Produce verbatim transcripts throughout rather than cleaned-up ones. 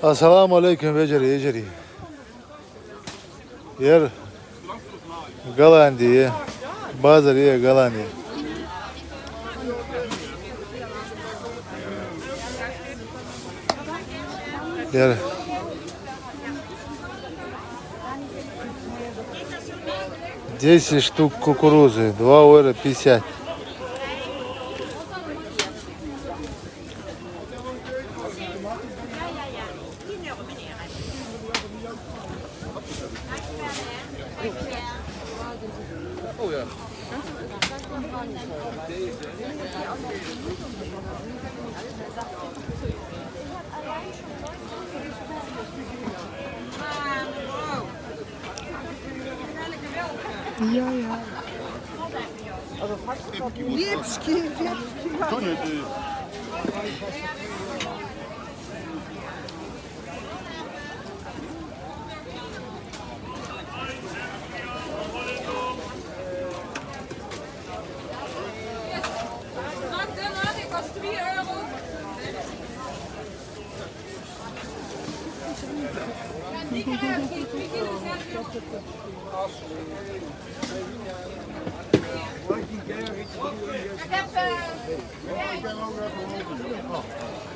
Ассаламу Ӏалайкум, вежарий, йижарий. Ер Голландия, базар я Голландия. Ер десять штук кукурузы, два евро пятьдесят. Ja, ja. Liebski, liebski.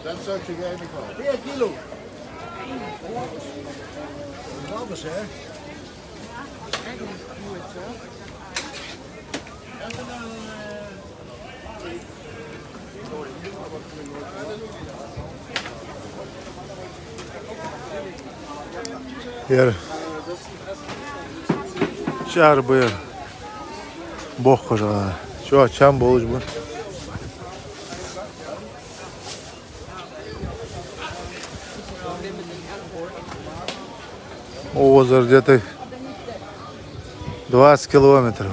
Dan zou ik zeggen, eigenlijk wel. Veer kilo. Dat is anders, hè? Ер чӀар ба ер. Боккхаш а, чо чам болаш ба. Озар где-то двадцать километров.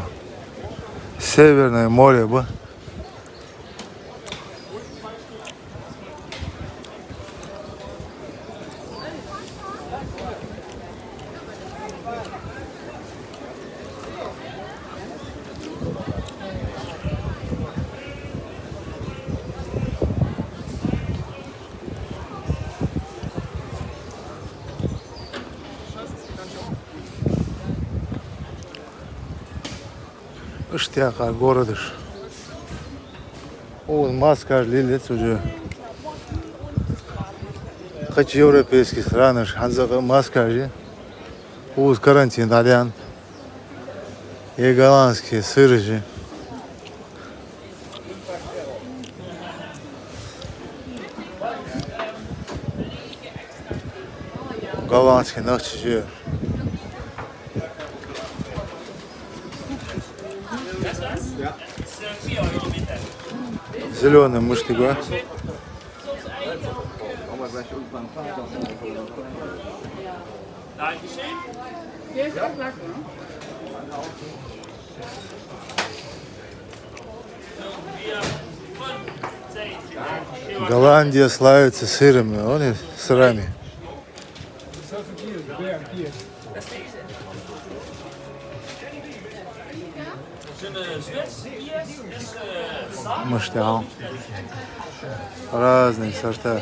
Северное море ба. Иштта яхар городаш. Укхаза маскаш лелац уже. Кхыча европейски странаш хӀанз а маскаш я. Укхаза карантин дӀадаьннад. Е голландски сыраш я. Голландски нахчаш я. Зелёный муштик ва. Голландия славится сырами, он и сырами. Муштял. Разные сорта.